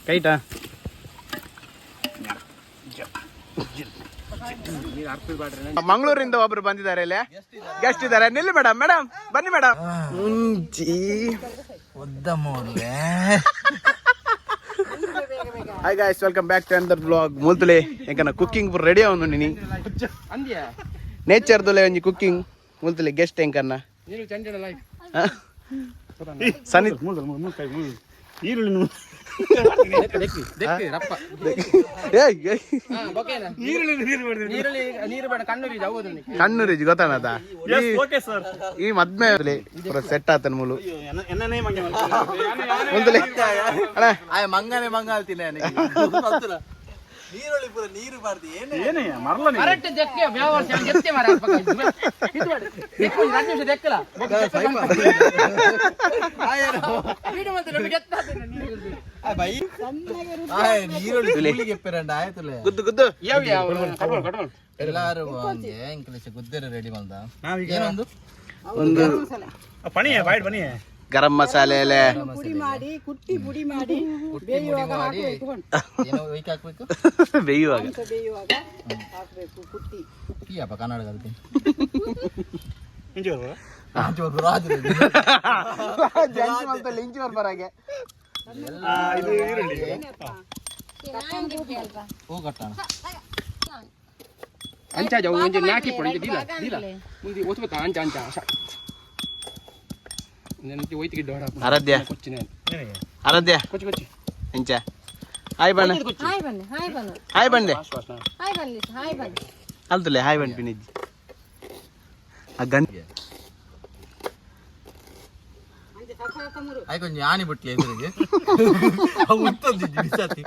ಕೈಟಾ. ಮಂಗಳೂರಿಂದ ಒಬ್ರು ಬಂದಿದ್ದಾರೆ ಇಲ್ಲಿ, ಗೆಸ್ಟ್ ಇದ್ದಾರೆ. ನಿಲ್ಲಿ ಮೇಡಮ್, ಮೇಡಮ್ ಬನ್ನಿ ಮೇಡಮ್. ಮುಂಚಿ. Hi guys, welcome back to another vlog. ಮೂಲ್ತುಲೆ ಎಂಕನ ಕುಕ್ಕಿಂಗ್ ಪೂರ ರೆಡಿ ಅವನು ನಿನಿ ನೇಚರ್ ದುಲೆ ಒಂಜಿ ಕುಕ್ಕಿಂಗ್. ಮೂಲ್ತುಲೆ ಗೆಸ್ಟ್ ಎಂಕನ್ನ ಸನಿ. ಈರುಳ್ಳಿ. ಏಯ್ ಏಯ್. ಈರುಳ್ಳಿ ನೀರು ಮಾಡಿದ್ವಿ. ನೀರು ಬೇಡ, ಕಣ್ಣು ಹೌದು. ಕಣ್ಣು ರುಜಿ ಗೊತ್ತಾನದ. Okay sir. ಈ ಮದ್ಮೆ ಪೂರ ಸೆಟ್ ಆತನ ಮೂಲು. ಎಣ್ಣೆ ಮಂಗೆ. ಮೂಲ್ತುಲೆ ಅಣ್ಣ. ಆಯ್ ಮಂಗನೆ ಮಂಗ ಅಲ್ತೀನಿ. ನೀರುಳ್ಳಿ ಪೂರ ನೀರು ಬಾರ್ದು ಏನೇ. ಏನೇ ಮರಲ. ಕರೆಕ್ಟ್ ದೆಕ್ಕೆ ವ್ಯವಹಾರ ಜೆತ್ತೆ ಮಾರ ಇದು ಮಾಡಿ ದೆಕ್ಕು 2 ನಿಮಿಷ ದೆಕ್ಕಲ ವೀಡಿಯೋ ಮತ್ತೆ ನಮಗೆ ಎತ್ತಾದ್ರೆ ನೀರು. ಬೈ ಆಯ್ ನೀರುಳ್ಳಿ ತುಳಿಗೆ ಎಪ್ಪಿರಂಡ ಆಯ್ತುಲೆ. ಗುದ್ದು ಗುದ್ದು. ಯಾವ ಯಾವ ಕಟ್ಕೊಳ್ಳು ಕಟ್ಕೊಳ್ಳು. ಎಲ್ಲಾರು ಹಂಗೆ ಇಂಗ್ಲಿಷ್ ಗುದ್ದೆರೆ ರೆಡಿ ಬಂದ. ನಾವೀಗ ಏನೊಂದು ಒಂದು ಪಣಿಯೇ ಬಾಯ್ಡ್ ಬನ್ನಿ. ಗರಂ ಮಸಾಲೆ ಎಲೆ. ಪುಡಿ ಮಾಡಿ, ಕುಟ್ಟಿ ಪುಡಿ ಮಾಡಿ ಬೇಯುವಾಗ ಮಾಡಿ. ಹಾಕಬೇಕು. ಏನೋ ಒಯ್ಕ್ ಹಾಕ್ಬೇಕು. ಬೇಯುವಾಗ. ಮಾಂಸ ಬೇಯುವಾಗ ಹಾಕಬೇಕು ಕುಟ್ಟಿ. ಟೀಯಪ್ಪ ಕನ್ನಡ ಕಲ್ತೀನಿ. ಇಂಚೆ ಬರ್ಬೋದಾ? ರಾಜು. ಇಂಚಿ ಬರ್ಬಾರಾಗೆ. ಇದು ಈರುಳ್ಳಿ. ಹೂ ಕಟ್ಟಣ. ಅಂಚ ಜಾವು ಒಂಜಿ ನಾಕಿ ಪೊಡಿ ದೀಲ ದೀಲ ಮುಂದೆ ಒತ್ತುಬೇಕ ಅಂಚ ಅಂಚ ಆಶಾ ನೆನಪಿ ಒಯ್ತಿಗೆ ಡೋಡ. ಆರಾಧ್ಯ. ಕೊಚ್ಚಿನ. ಏನಿಗೆ? ಆರಾಧ್ಯ. ಕೊಚ್ಚಿ ಕೊಚ್ಚಿ. ಇಂಚ ಹಾಯ್ ಬಣ್ಣ. ಹಾಯ್ ಬನ್ನಿ, ಹಾಯ್ ಬನ್ನಿ. ಹಾಯ್ ಬಂಡೆ. ಆಶ್ವಾಸನ. ಹಾಯ್ ಬನ್ನಿ, ಹಾಯ್ ಬನ್ನಿ. ಅಲ್ತಲೆ ಹಾಯ್ ಬಂಡ್ ಪಿನಿಜ್ಜಿ ಆ ಗಂಡ. ಆಯ್ ಕೊಂಚ ಆನಿ ಬಿಟ್ಲಿ ಎದುರಿಗೆ ಅವು ಉತ್ತಂದಿದ್ದಿ ಬಿಸಾತಿ.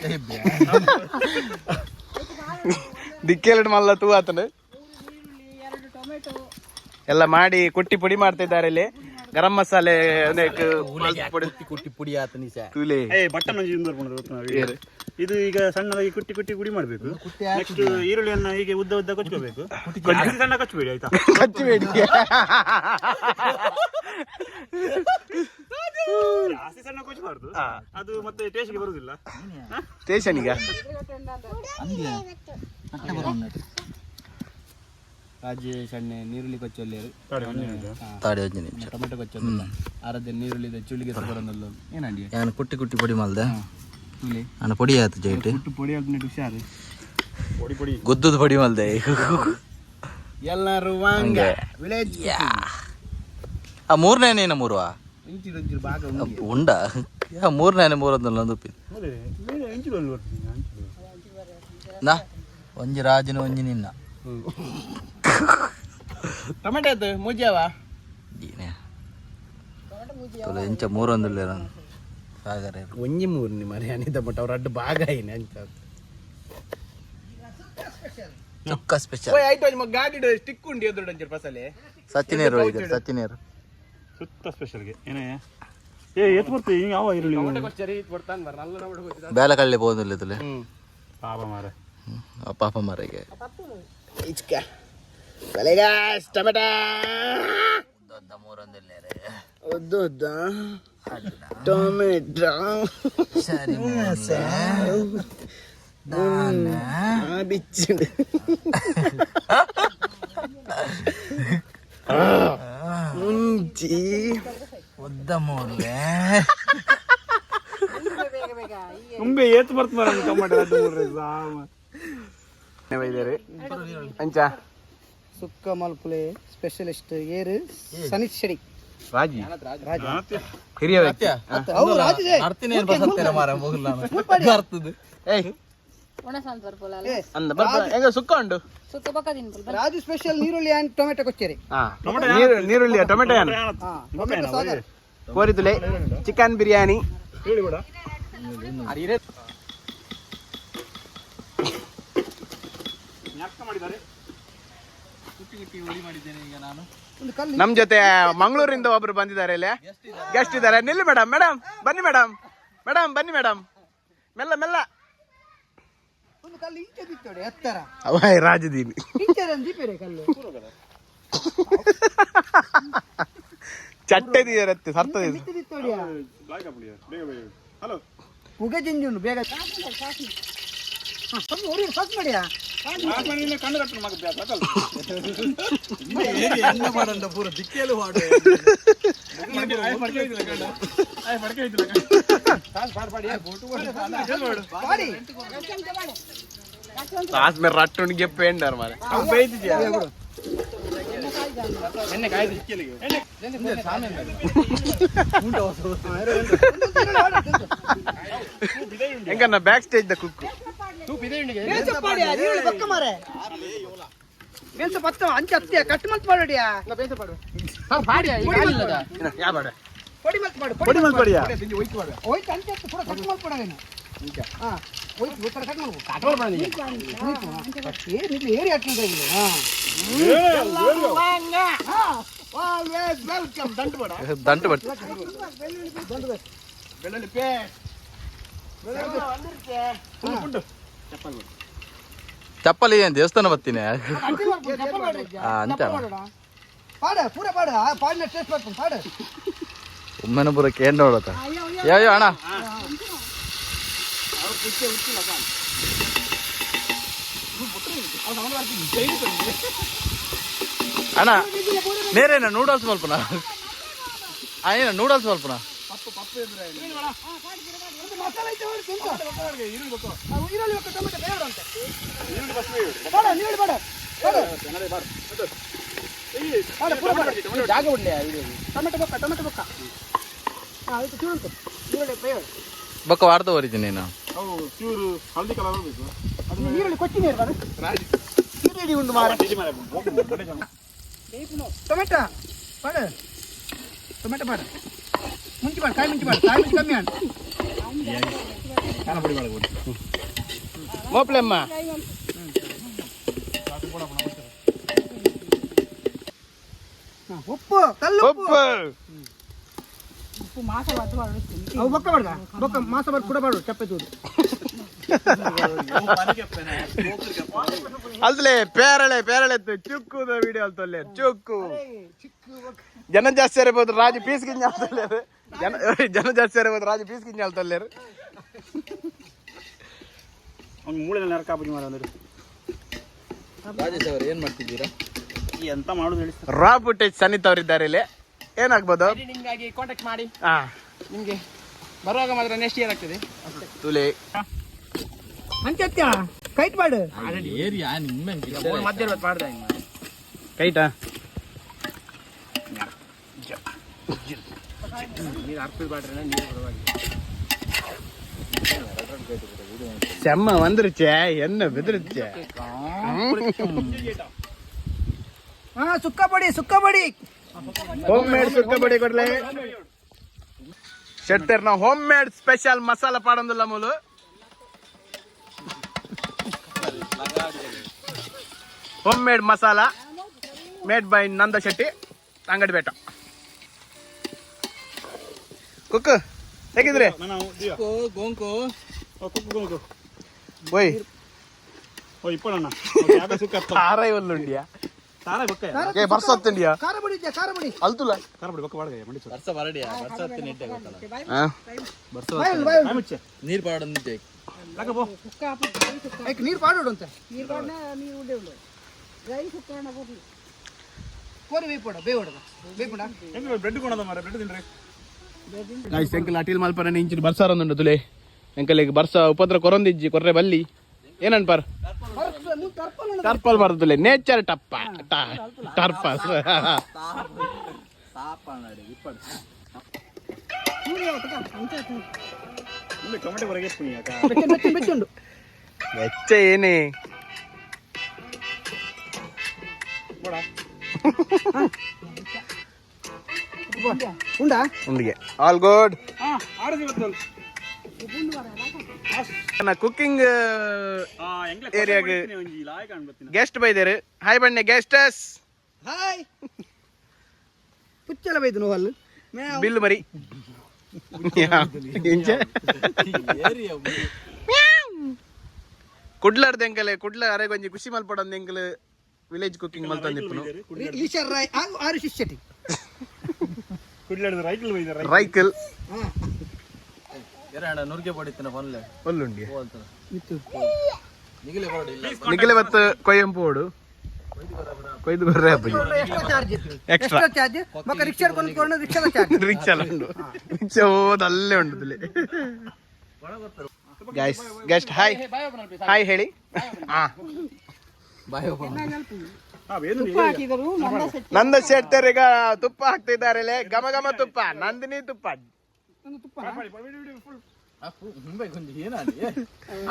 ಏ ಬ್ಯಾ. ದಿಕ್ಕೆರಡು ಮಲ್ಲ ತೂ ಆತನು. ಎರಡು ಟೊಮೆಟೊ. ಎಲ್ಲ ಮಾಡಿ ಕುಟ್ಟಿ ಪುಡಿ ಮಾಡ್ತಾ ಇದ್ದಾರೆ ಇಲ್ಲಿ. ಗರಂ ಮಸಾಲೆ ಅನೇಕ ಪುಡಿ. ಕುಟ್ಟಿ ಕುಟ್ಟಿ ಪುಡಿ ಆತ ನಿಶ. ತೂಲೆ. ಏ ಬಟನ್ ಒಂಜಿ ಇಂದು ಬರ್ಪುಂಡು ಗೊತ್ತು ನಾವು. ಇದು ಈಗ ಸಣ್ಣದಾಗಿ ಕುಟ್ಟಿ ಕುಟ್ಟಿ ಪುಡಿ ಮಾಡಬೇಕು. ಕುಟ್ಟಿ. ನೆಕ್ಸ್ಟ್ ಈರುಳ್ಳಿಯನ್ನ ಹೀಗೆ ಉದ್ದ ಉದ್ದ ಕೊಚ್ಕೋಬೇಕು. ಜಾಸ್ತಿ ಸಣ್ಣ ಕಚ್ಚಬೇಡಿ, ಆಯ್ತಾ? ಕಚ್ಚಬೇಡಿ. ಜಾಸ್ತಿ ಸಣ್ಣ ಕೊಚ್ಚಬಾರ್ದು, ಅದು ಮತ್ತೆ ಟೇಸ್ಟ್ಗೆ ಬರುದಿಲ್ಲ. ಸ್ಟೇಷನ್ ಈಗ. ಅಂದ್ಯ ಅಟ್ಟೆ ಬರೋಣ. ರಾಜೇಶ್ ಅಣ್ಣೆ ನೀರುಳ್ಳಿ ಕೊಚ್ಚಲ್ಲಿ. ತಡಿ, ಒಂದೇ ನಿಮಿಷ. ತಾಡಿ ಒಂಜಿ ನಿಮಿಷ. ಟೊಮೆಟೊ ಕೊಚ್ಚೊಂದಿಲ್ಲ. ಆರಾಧ್ಯ ನೀರುಳ್ಳಿದ ಚುಳಿಗೆ ಬರೋದಲ್ಲ ಏನಂಡಿ. ನಾನು ಕುಟ್ಟಿ ಕುಟ್ಟಿ ಪೊಡಿ ಮಲ್ದೆ. ತೂಲೆ. ನಾನು ಪೊಡಿ ಆಯ್ತು ಜೈಟ್. ಕುಟ್ಟು ಪುಡಿ ಆಗ್ಬಿಟ್ಟು ಹುಷಾರು. ಪೊಡಿ ಪೊಡಿ. ಗುದ್ದದ ಪೊಡಿ ಮಲ್ದೆ. ಎಲ್ಲರೂ ವಾಂಗ ಹಂಗೆ. ವಿಲೇಜ್. ಆ ಮೂರನೇ ಮೂರುವ ಇಂಚಿ ಒಂಚೂರು ಭಾಗ ಉಂಡು. ಉಂಡ ಯಾ ಮೂರನೇ ಮೂರೊಂದಲ್ಲ ಒಂದು ಉಪ್ಪಿ. ಅದೇ, ಬೇರೆ ಇಂಚು ಬಂದು ಬರ್ತೀನಿ ಅಂಚು. ನಾ ಒಂಜಿ ರಾಜನ ಒಂಜಿ ನಿನ್ನ. ಟೊಮೆಟೊ ಆಯ್ತು ಮುಜ್ಜಾವ. ಏನೇ ತುಲೆ ಇಂಚ ಮೂರೊಂದುಲ್ಲ ಸಾಗರ. ಒಂಜಿ ಮೂರು ನಿಮ್ಮ ಮನೆ ಅನಿತ ಬಟ್ ಅವ್ರ ಅಡ್ಡ ಭಾಗ ಏನೆ ಅಂತ. ಚೊಕ್ಕ ಸ್ಪೆಷಲ್. ಓಯ್ ಆಯ್ತು, ನಿಮ್ಮ ಗಾಡಿ ಸ್ಟಿಕ್ ಉಂಡಿ ಎದುರು ಒಂಚೂರು ಫಸಲೆ. ಸಚಿನೇರು ಒಯ್ದರು ಸಚಿನೇರು. ಸುತ್ತ ಸ್ಪೆಷಲ್ಗೆ ಏನೇ ಏ ಎತ್ತು ಬರ್ತೀವಿ ಹಿಂಗೆ ಯಾವ ಈರುಳ್ಳಿ. ಟೊಮೆಟೊ ಕೊಚ್ಚರಿ ಕೊಡ್ತಾನೆ ಬರ ನಲ್ಲ ಟೊಮೆಟೊ ಕೊಚ್ಚಿ. ಬೇಲಕಳ್ಳಿ ಹೋದಿಲ್ಲ ತುಲೆ. ಪಾಪ ಮಾರ. ಪಾಪ ಮಾರಿಗೆ. ಇಚ್ಕ ಬಲೆಗಾಸ್ ಟೊಮೆಟೊ. ಮೂರೊಂದಿಲ್ಲ. ಉದ್ದ ಉದ್ದ ಟೊಮೆಟೊ. ಸರಿ. ಬಿಚ್ಚಿಂಡು ಮುಂಚಿ. ಉದ್ದ ಮೂರ್ಲೆ. ತುಂಬೆ ಏತ್ ಬರ್ತ ಮಾರ ಟೊಮೆಟೊ ಅದು ಮೂರು ಸಾಮ. ಅಂಚ. ಸುಕ್ಕ ಮಲ್ಪುಲೆ ಸ್ಪೆಷಲಿಸ್ಟ್ ಏರು ಸನಿತ್ ಶೆಡಿ. ರಾಜಿ ಹಿರಿಯ ವ್ಯಕ್ತಿ. ಅವು ರಾಜು. ಅರ್ತಿನೇನು ಬಸತ್ತೇನೆ ಮಾರ ಹೋಗಲ್ಲ ಬರ್ತದೆ. ಏಯ್. ಒಣ ಸಾಂಬಾರ್ ಪೋಲ. ಅಂದ ಬರ್ಪ ಹೆಂಗ ಸುಕ್ಕ ಉಂಡು. ಸುಕ್ಕ ಬೊಕ್ಕ ತಿನ್ಪಲ್. ರಾಜು ಸ್ಪೆಷಲ್ ನೀರುಳ್ಳಿ ಅಂಡ್ ಟೊಮೆಟೊ ಕೊಚ್ಚರಿ. ಹಾ, ನೀರು ನೀರುಳ್ಳಿ ಟೊಮೆಟೊ ಏನು. ಹಾ, ಟೊಮೆಟೊ ಸಾಗರ್. ಕೋರಿತುಲೆ ಚಿಕನ್ ಬಿರಿಯಾನಿ. ಈರುಳ್ಳಿ ಬೇಡ. ಜ್ಞಾಪಕ ಮಾಡಿದ್ದಾರೆ. ಒಂದು ಕಲ್ಲು. ನಮ್ ಜೊತೆ ಮಂಗಳೂರಿಂದ ಒಬ್ರು ಬಂದಿದ್ದಾರೆ ಇಲ್ಲಿ, ಗೆಸ್ಟ್ ಇದ್ದಾರೆ. ನಿಲ್ಲಿ ಮೇಡಮ್, ಮೇಡಮ್ ಬನ್ನಿ ಮೇಡಮ್, ಮೇಡಮ್ ಬನ್ನಿ ಮೇಡಮ್. ಮೆಲ್ಲ ಮೆಲ್ಲ. ಒಂದು ಕಲ್ಲು ಇಂಚೆ ಬಿತ್ತೋಡೆ ಎತ್ತರ. ಅವ ರಾಜದೀನಿ. ಇಂಚೆ ದೀಪೇರೆ ಕಲ್ಲು. ಚಟ್ಟೆ ದಿಯರತ್ತೆ ಸರ್ತದೆ. ಉಗೆ ಜಿಂಜುಂಡು ಬೇಗ ಫಸ್ಟ್ ಮಾಡಿಯಾ. ಎಣ್ಣೆ ಮಾಡಂಡ ಪೂರ ದಿಕ್ಕೇಲು ಹಾಡು. ಪಾಡಿ. ಸಾಸ್ ಮೇಲೆ ರಟ್ಟುಂಡು ಗೆಪ್ಪೆ ಎಂಡಾರ ಮಾರೆ. ಹೆಂಗನ್ನ ಬ್ಯಾಕ್ ಸ್ಟೇಜ್ the cook. ಬೇಲ್ಸ ಪಾಡಿಯಾ, ನೀರುಳ್ಳಿ ಬೊಕ್ಕ ಮಾರೆ. ಬೇಲ್ಸ ಪತ್ತ ಅಂಚೆ ಅತ್ತಿಯ ಕಟ್ ಮಲ್ತ್ ಪಾಡೋಡಿಯಾ. ಪೊಡಿ ಮಲ್ತ್ ಮಾಡು. ಪೊಡಿ ಮಲ್ತ್ ಪಾಡಿಯಾ? ಹೋಯ್ತು, ಅಂಚೆ ಅತ್ತಿ ಪೂರ ಕಟ್ ಮಲ್ತ್ ಪಾಡವೇನು. ಹಾ, ಹೋಯ್ತು, ಪೂರ ಕಟ್ ಮಲ್ಪು. ಏ ನಿಮ್ಗೆ ಏರಿ ಹಾಕಿದ್ರೆ ಇಲ್ಲಿ. ಹಾ ಆಲ್ವೇಸ್ welcome. ದಂಟು ಬೇಡ. ದಂಟು ಬಟ್. ಬೆಳ್ಳುಳ್ಳಿ ಪೇಸ್ಟ್. ಚಪ್ಪಲಿ ಏನ್ ದೇವಸ್ಥಾನ ಬರ್ತೀನಿ ಅಂತ. ಪಾಡ, ಪೂರ ಪಾಡ. ಆ ಪಾಡಿನ ಟೇಸ್ಟ್ ಬರ್ತೀನಿ, ಪಾಡ. ಒಮ್ಮೆನ ಪೂರ ಕೇಂದ್ರ ನೋಡತ್ತ. ಅಯ್ಯೋ ಅಣ್ಣ. ಅಣ್ಣ, ನೇರೇನ ನೂಡಲ್ಸ್ ಮಲ್ಪನ? ಏನ ನೂಡಲ್ಸ್ ಮಲ್ಪನ? ಮಸಾಲೆ ಐತೆ ನೋಡಿ, ತಿಂತು. ಆ, ಈರುಳ್ಳಿ ಬೊಕ್ಕ, ಟೊಮೆಟೊ ಬೇಡ ಅಂತೆ. ಪಾಡ, ನೀರುಳ್ಳಿ ಪಾಡ. ಪಾಡ. ಪಾಡ, ಪೂರ ಪಾಡ. ಟೊಮೆಟೊ ಬೊಕ್ಕ, ಟೊಮೆಟೊ ಬೊಕ್ಕ. ಹಾ, ಆಯ್ತು, ಚೂರುಂಟು. ಈರುಳ್ಳಿ ಬೇಡ. ಬೊಕ್ಕ ವಾಡ್ದ ಒರಿಜಿನ ನೀನು. ನೀರುಳ್ಳಿ ಕೊಚ್ಚಿ ನೀರು ಬಾರ. ಈರುಳ್ಳಿ ಉಂಡು ಮಾರೆ. ಟೊಮೆಟೊ ಪಾಡ, ಟೊಮೆಟೊ ಪಾಡ. ಮುಂಚೆ ಪಾಡ, ಕಾಯಿ ಮುಂಚೆ ಪಾಡ. ಕಾಯಿ ಮುಂಚೆ ಕಮ್ಮಿ ಆಂಡ್. ಮೋಪ್ಲೆಮ್ಮ. ಹಾ, ಉಪ್ಪು, ಕಲ್ಲು ಉಪ್ಪು. ಉಪ್ಪು. ಅವು ಬೊಕ್ಕ ಬಾಡ್ದ ಬೊಕ್ಕ ಮಾಸ ಬಾಡ್ ಕೂಡ ಬಾಡು ಚಪ್ಪೆ ತೂದು. ಅಲ್ದಲೆ ಪೇರಳೆ ಪೇರಳೆ ಚುಕ್ಕುದ ವಿಡಿಯೋ ಅಲ್ತೊಲ್ಲೆ ಚುಕ್ಕು. ಜನ ಜಾಸ್ತಿ ಇರ್ಬೋದು ರಾಜು ಪೀಸ್ ಗಿಂಜ ಅಲ್ತೊಲ್ಲೇರು. ಜನ ಜನ ಜಾಸ್ತಿ ಇರ್ಬೋದು ರಾಜು ಪೀಸ್ ಗಿಂಜ ಅಲ್ತೊಲ್ಲೇರು. ಅವ್ನು ಮೂಳೆ ನರಕ ಕಾಪುಜಿ ಮಾರ ಅಂದ್ರೆ. ರಾಜೇಶ್ ಅವರು ಏನ್ ಮಾಡ್ತಿದ್ದೀರಾ? ಈ ಎಂತ ಮಾಡುದು ಹೇಳಿ. ರಾ ಫುಟೇಜ್ ಸನ್ನಿತ್ ಅವರಿದ್ದಾರೆ ಇಲ್ಲಿ. ಏನಾಗ್ಬೋದು? ಎಡಿಟಿಂಗ್ ಕಾಂಟ್ಯಾಕ್ಟ್ ಮಾಡಿ. ಹಾ. ನಿಮಗೆ ಬರುವಾಗ ಮಾತ್ರ ನೆಕ್ಸ್ಟ್ ಇಯರ್ ಆಗ್ತದೆ. ತುಲೆ. ಅಂಚತ್ಯ ಕೈಟ್ ಮಾಡು. ಏರಿಯಾ ನಿಮ್ಮ. ಮಧ್ಯ ಮಾಡ್ದೆ. ಕೈಟಾ. ನೀರು ಅರ್ಪಿದ್ ಬಾಡ್ರೆ ನೀರು ಬರುವಾಗ. செம்ம வந்துருச்சே, என்ன ಬೆದರುச்சೆ. ಹಾ, ಸುಕ್ಕ ಪೊಡಿ, ಸುಕ್ಕ ಪೊಡಿ. ಹೋಮ್ ಮೇಡ್ ಸುಕ್ಕ ಪೊಡಿ ಕೊಡ್ಲೆ. ಶೆಟ್ಟರ್ನ ಹೋಮ್ ಮೇಡ್ ಸ್ಪೆಷಲ್ ಮಸಾಲ ಪಾಡೊಂದುಲ್ಲ ಮೂಲು. Home made masala made by Nanda Shetty ಅಂಗಡಿ ಬೇಟ. ಕುಕ್ ಹೇಗಿದ್ರಿ? ಗೋಂಕು. ಕುಕ್ಕು ಗೋಂಕು. ಓಯ್. ಓ ಇಪ್ಪಣ್ಣ ಸುಕ್ಕ. ತಾರ ಇವಲ್ಲುಂಡಿಯಾ? ತಾರ ಬೊಕ್ಕ. ಏ ಬರ್ಸತ್ತುಂಡಿಯಾ? ಖಾರ ಪೊಡಿ ಇದೆಯಾ? ಖಾರ ಪೊಡಿ. ಅಲ್ತುಲ. ಖಾರ ಪುಡಿ ಬೊಕ್ಕ ಬಾಡ್ಗ ಮಂಡಿ. ಬರ್ಸ ಬರಡಿಯಾ ಬರ್ಸ ಹತ್ತಿ ಗೊತ್ತಲ್ಲ. ಬರ್ಸ. Bye bye. ಮುಚ್ಚೆ. ನೀರ್ ಪಾಡೊಂದಿದ್ದೆ. ಲಕ ಬೋ. ಐಕ್ ನೀರು ಪಾಡೋಡು ಅಂತೆ. ಕೋರಿ ಬೇಯ್ಪೋಡ ಬೇಯೋಡ ಬೇಯ್ಪೋಡ. ಹೆಂಗ್ ಬ್ರೆಡ್ ಕೊಡೋದ ಮಾರ, ಬ್ರೆಡ್ ತಿನ್ರಿ. ಗಾಯ್ಸ್, ಎಂಕಲ್ ಅಟಿಲ್ ಮಲ್ಪನ ಇಂಚಿನ ಬರ್ಸಾರೊಂದುಂಡು ತುಲೆ. ಎಂಕಲಿಗೆ ಬರ್ಸ ಉಪದ್ರ ಕೊರೊಂದಿಜ್ಜಿ, ಕೊರ್ರೆ ಬಲ್ಲಿ ಏನನ್ಪಾರ್. ಟರ್ಪಲ್ ಬರ್ತದೆ, ನೇಚರ್ ಟಪ್ಪ ಟರ್ಪಲ್. ಇಲ್ಲಿ ಟೊಮೆಟೊ ಹೊರಗೆ ಯಾಕ? ಬೆಚ್ಚ ಬೆಚ್ಚುಂಡು. ವೆಚ್ಚ ಏನೇ. ಉಂಡಾ? ಉಂಡಿಗೆ ಆಲ್ ಗುಡ್. ಹಾ, ಆಡೋದು ಇವತ್ತು. ಕುಕ್ಕಿಂಗ್ ಆ ಎಂಗ್ಲ ಏರಿಯಾಗ್. ಒಂಜಿ ಲಾಯ್ ಕಾಣ್ಬತ್ತಿನ. ಗೆಸ್ಟ್ ಬೈದೇರು. ಹಾಯ್ ಬಣ್ಣೆ ಗೆಸ್ಟಸ್. ಹಾಯ್, ಪುಚ್ಚಲ ಬೈದು ನೋವಲ್ಲು. ಬಿಲ್ಲು ಮರಿ ಇಂಚೆ ಕುಡ್ಲಾರ್ದ ಎಂಕಲೆ ಕುಡ್ಲ ಅರೆ ಒಂಜಿ ಖುಷಿ ಮಲ್ಪಡಂದ ಎಂಕಲ್ ವಿಲೇಜ್ ಕುಕ್ಕಿಂಗ್ ಮಲ್ತಂದಿಪ್ಪನು. ಈಶ್ವರ್ ರಾಯ್ ಆರು ಶಿಷ್ಯಟಿ. ಕುಡ್ಲಾಡಿದ ರೈಕಲ್. ರೈಕಲ್. ನುರ್ಗೆ ಪಡಿತನ ಪನ್ಲೆ. ಒಲ್ಲುಂಡಿ. ನಿಗಲೆ ಬರಡು ಇಲ್ಲ. ನಿಖಿಲ ಬತ್ತು ಕೊಯ್ಯಂಪು ಓಡು ಕೊಯ್ದು ಬರ್ರೆ ಅಪ್ಪಾಜಿ. Extra charge. Extra. Extra charge ಬೊಕ್ಕ ರಿಕ್ಷಾ ಕೊಂಡು ರಿಕ್ಷಾದ ಚಾರ್ಜ್. ರಿಕ್ಷಾ ಉಂಡು, ರಿಕ್ಷಾ ಹೋದ ಅಲ್ಲೇ ಉಂಡು. Guys, guest hi hi ಹೇಳಿ. ಹಾ. ತುಪ್ಪ ಹಾಕಿದರು ನಂದ ಸೆಟ್. ನಂದ ಶೆಟ್ಟರ್ ಈಗ ತುಪ್ಪ ಹಾಕ್ತಿದ್ದಾರೆ ಲೇ. ಘಮ ಘಮ ತುಪ್ಪ, ನಂದಿನಿ ತುಪ್ಪ. ಮುಂಬೈ ಕೊಂಚ ಏನಾಡಿ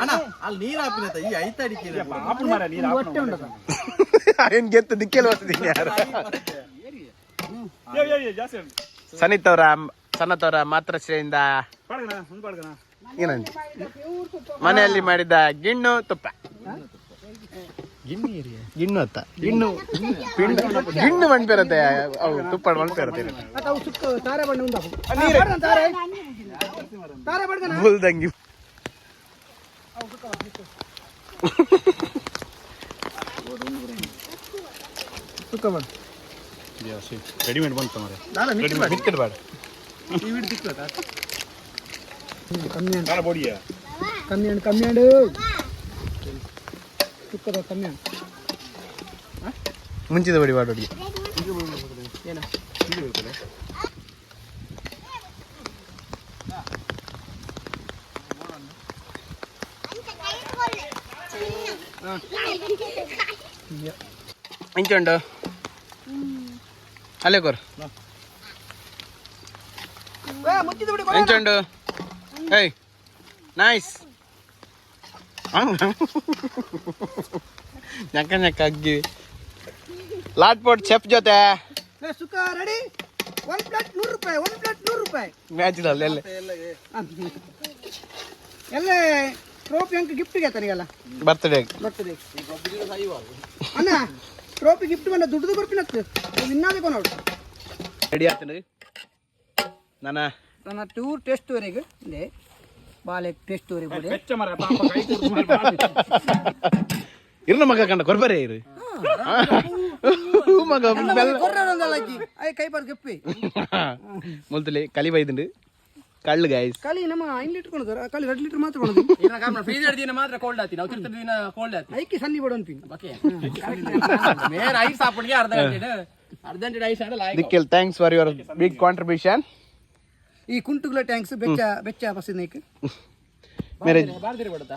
ಅಣ್ಣ, ಅಲ್ಲಿ ನೀರ್ ಹಾಪಿನ ಈ ಐತ ಅಡಿಕೆ. ಏನ್ ಗೆತ್ತು ದಿಕ್ಕೆಲ್ಲ ಬರ್ತಿದ್ದೀನಿ ಯಾರು. ಸನಿತ್ ಅವರ, ಸನತ್ ಅವರ ಮಾತೃಶ್ರೀಯಿಂದ ಏನಂತ ಮನೆಯಲ್ಲಿ ಮಾಡಿದ ಗಿಣ್ಣು ತುಪ್ಪ. ಗಿಣ್ಣು ಅತ್ತ ಗಿಣ್ಣು ಗಿಣ್ಣು ಮಣ್ಪೇರತ್ತೆ ಅವು ತುಪ್ಪ ಮಣ್ಪೇರತ್ತೆ. ಮತ್ತೆ ಅವು ಸುಕ್ಕ ತಾರೆ ಬಣ್ಣ ಉಂಡವು. ತಾರೆ ತಾರೆ ಬಡ್ದನ. ಬುಲ್ದಂಗಿ. ಸುಕ್ಕ ಬಣ್ಣ. ರೆಡಿಮೇಡ್ ಬಂತು ಮಾರ್ರೆ. ಮಿಕ್ಕಿಡ್ ಬೇಡ. ಕಮ್ಮಿ ಉಂಟು. ಖಾರ ಬೊಡಿಯ. ಕಮ್ಮಿ ಉಂಟು, ಕಮ್ಮಿ ಉಂಟು. ಸುಕ್ಕದ ಕಮ್ಮಿ ಉಂಟು. ಮುಂಚಿದ ಬಡಿ ಬಾಡೋಡಿ. ಇಂಚುಂಡು ಅಲ್ಲೇ ಕೊರ್. ಏ, ಮುಚ್ಚಿದ ಬಿಡಿ ಕೊಡು. ಎಂಚುಂಡು? ಏಯ್, ನೈಸ್. ನಕ್ಕ ನಕ್ಕ ಅಗ್ಗಿ ಲಾಟ್ ಪೋಟ್ ಚೆಫ್ ಜೊತೆ. ಏ, ಸುಕ್ಕ ready. ಒಂದ್ ಪ್ಲೇಟ್ 100 ರೂಪಾಯಿ, ಒಂದ್ ಪ್ಲೇಟ್ 100 ರೂಪಾಯಿ. ಮ್ಯಾಚ್ ಅಲ್ಲ. ಎಲ್ಲ ಟ್ರೋಫಿ ಅಂಕ ಗಿಫ್ಟ್ ಗೆತ್ತನಿಗೆಲ್ಲ. ಬರ್ತ್ಡೇ. ಬರ್ತದೆ ಅಣ್ಣ, ಟ್ರೋಫಿ ಗಿಫ್ಟ್ ಬಂದ ದುಡ್ಡು ಕೊರ್ಪಿನತ್ತು ವಿನ್ನಾದೆ ಕೊನೋಡು. ರೆಡಿ ಆಗ್ತದೆ ನನ್ನ. ನನ್ನ ಟೂರ್ ಟೆಸ್ಟ್ ವರೆಗೆ ಇದೆ, ಬಾಳೆ ಟೆಸ್ಟ್ ವರೆಗೆ ಬಿಡಿ. ಬೆಚ್ಚ ಮಾರ್ರೆ, ಪಾಪ ಕೈ ಕೊಡ್ತು ಮಾರ್ರೆ. ಇರ್ನ ಮಗ ಕಂಡ ಕೊರ್ಬರೇ ಇರು. ಹೂ ಮಗ ಬೆಲ್ಲ. ಕೊರ್ರೊಂದಲ್ಲ ಅಜ್ಜಿ, I ಕೈ ಬಾರ್ ಗೆಪ್ಪಿ. ಮುಲ್ತಲಿ ಕಲಿ ಬೈದುಂಡು ಕಳ್ಳು ಗಾಯ್ಸ್. ಕಲಿ ನಮ್ಮ 5 ಲೀಟರ್ ಕೊಡೋದು, ಕಲಿ 2 ಲೀಟರ್ ಮಾತ್ರ ಕೊಡೋದು. ಫ್ರೀಜರ್ ದಿನ ಮಾತ್ರ ಕೋಲ್ಡ್ ಆತಿ, ನಾವು ತಿರ್ತ ದಿನ ಕೋಲ್ಡ್ ಆತಿ. ಐಕಿ ಸನ್ನಿ ಬಿಡು ಅನ್ಪಿನಿ. ಮೇನ್ ಐಸ್ ಹಾಪುಣಿಗೆ ಅರ್ಧ ಗಂಟೆ, ಅರ್ಧ ಗಂಟೆ ಐಸ್ ಆಡಲ್ಲ. Nikhil, thanks for your big contribution. ಈ ಕುಂಟುಗಳ ಟ್ಯಾಂಕ್ಸ್ ಬೆಚ್ಚ ಬೆಚ್ಚ ಬಸ್ಸಿನ ಮೇರೆ. ಬಾರ್ದಿರಿ ಬಿಡುತ್ತಾ?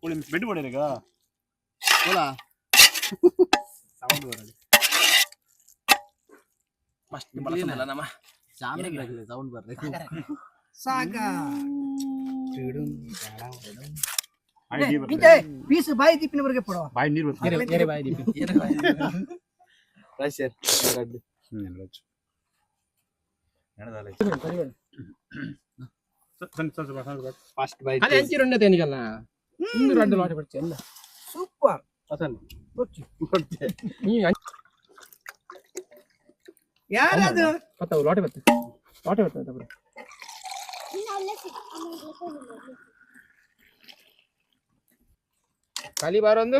ಉಳಿ ಬೆಡ್ ಮಾಡಿರೀಗ. ಫಸ್ಟ್ ಬಳಸಲ್ಲ ನಮ್ಮ. ಸೌಂಡ್ ಬರ್ಬೇಕು. ಸಾಕ ಪೀಸ್ ಬಾಯಿ ದಿಪ್ಪಿನವರೆಗೆ ಪಡುವ. ಬಾಯಿ ನೀರು ಬರ್ತದೆ. ಬೇರೆ ಬಾಯಿ ದೀಪಿ. ಹ್ಮ್, ಸಣ್ಣ ಸಣ್ಣ ಸಣ್ಣ. ಫಸ್ಟ್ ಬೈ. ಅದೇ ಅಂಚಿ ರೊಂಡೆ ತೇನಿಗಲ್ಲ ಇಂದು రెండు లోಟ ಪಡ್ಚೆ ಎಲ್ಲ. ಸೂಪರ್. ನೀ ಯಾರದು? ಪತ್ತವು ಲೋಟೆ ಬತ್ತು, ಲೋಟೆ ಬರ್ತದೆ ಬ್ರೋ. ಖಾಲಿ ಬಾರೊಂದು.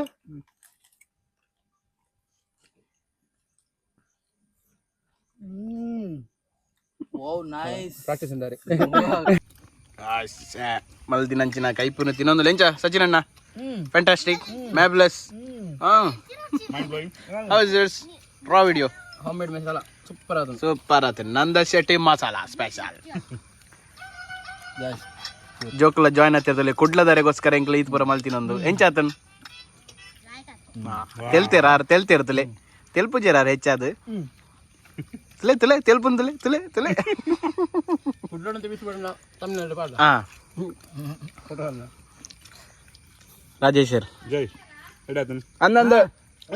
ಹ್ಮ್. ಓ ನೈಸ್. ಪ್ರಾಕ್ಟೀಸ್ ಉಂಡಾರೆ. ಮಲ್ದಿನಂಚಿನ ಕೈಪುನ ತಿನ್ನೊಂದು ಲೆಂಚ ಸಚಿನ್ ಅಣ್ಣ. Fantastic, ಮ್ಯಾಬ್ಲೆಸ್. How is yours raw video? Home made masala super ಅದು. ಸೂಪರ್ ಆತ. ನಂದ ಶೆಟ್ಟಿ ಮಸಾಲಾ ಸ್ಪೆಷಲ್. ಜೋಕುಲ ಜಾಯ್ನ್ ಆಗ್ತಿರ್ತಲ್ಲ ಕುಡ್ಲದಾರೆಗೋಸ್ಕರ ಎಂಕ್ಲ ಈತ್ ಪೂರ ಮಲ್ತಿನೊಂದು ಎಂಚಾತನ್ ತೆಲ್ತೇರ ಆರ್ ತೆಲ್ತೇರ್ತಲೆ ತೆಲ್ಪುಜೇರ ಆರ್ ಹೆಚ್ಚಾದು ತುಲೆ ತುಲೆ ತೆಲ್ಪುನ್ ತುಲೆ ತುಲೆ ತುಲೆ. ಕುಡ್ಲೋಣ ಬಿಸಿ ಬಿಡೋಣ ತಮಿಳ್ನಾಡು ಪಾಡ. ಹಾ ರಾಜೇಶರ್. ಜೈ ರೆಡಿ ಆಯ್ತು. ಅಂದಂದು.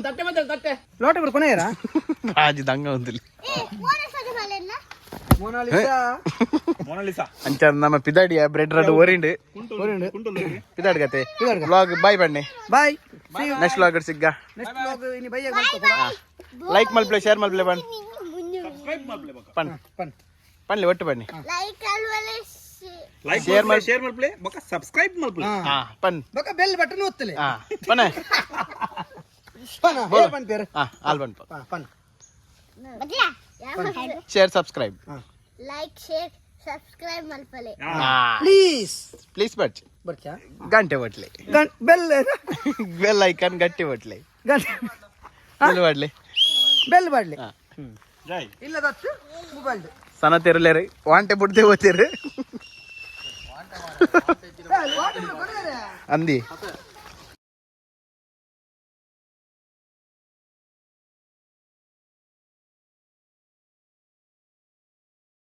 ತಟ್ಟೆ ಮತ್ತೆ ತಟ್ಟೆ. ಲೋಟ ಬಿಡು ಕೊನೆಯರ. ರಾಜ್ ದಂಗ ಒಂದಿಲ್ಲ. Mona Lisa. Mona Lisa. ಅಂಚ ನಮ್ಮ ಪಿದಾಡಿಯ ಬ್ರೆಡ್ ರಡ್ ಓರಿಂಡು. ಪಿದಾಡ್ ಕತೆ ವ್ಲಾಗ್ ಬಾಯ್ ಬನ್ನಿ. ಬಾಯ್. ನೆಕ್ಸ್ಟ್ ವ್ಲಾಗ್ ಸಿಗ್ಗ. ನೆಕ್ಸ್ಟ್ ವ್ಲಾಗ್ ಇನಿ ಬೈಯ. ಲೈಕ್ ಮಲ್ಪ್ಲೆ, ಶೇರ್ ಮಲ್ಪ್ಲೆ, ಬನ್ ಪನ್. ಪನ್. ಪನ್ಲಿ ಒಟ್ಟು ಬನ್ನಿ. ಲೈಕ್ ಅಲ್ವಲೆ. Like Share share share ಮಲ್ಪ್ಲೆ ಬೊಕ ಸಬ್ಸ್ಕ್ರೈಬ್ ಮಲ್ಪ್ಲೆ. ಹಾ ಪನ್. ಬೊಕ ಬೆಲ್ ಬಟನ್ ಒತ್ತಲೆ. ಹಾ ಪನ್ನ. ಪನ ಹೇ ಪನ್ ಪೇರು. ಹಾ ಆಲ್ ಬನ್. ಪನ್. ಬದ್ಲಾ. Share, subscribe. Like, share, subscribe ಮಲ್ಪಲೆ. Please. Please but ಬರ್ಚಾ. ಗಂಟೆ ಬಟ್ಲೆ. ಬೆಲ್. ಬೆಲ್ ಐಕನ್ ಗಟ್ಟಿ ಬಟ್ಲೆ. ಗಂಟೆ. ಬೆಲ್ ಬಟ್ಲೆ. ಬೆಲ್ ಬಾಡ್ಲಿ. ಜೈ. ಇಲ್ಲದತ್ತು ಮೊಬೈಲ್. ಸನ ತೆರಲೇರಿ ವಾಂಟೆ ಬುಡ್ದೆ ಹೋಗ್ತೀರಿ ಅಂದಿ.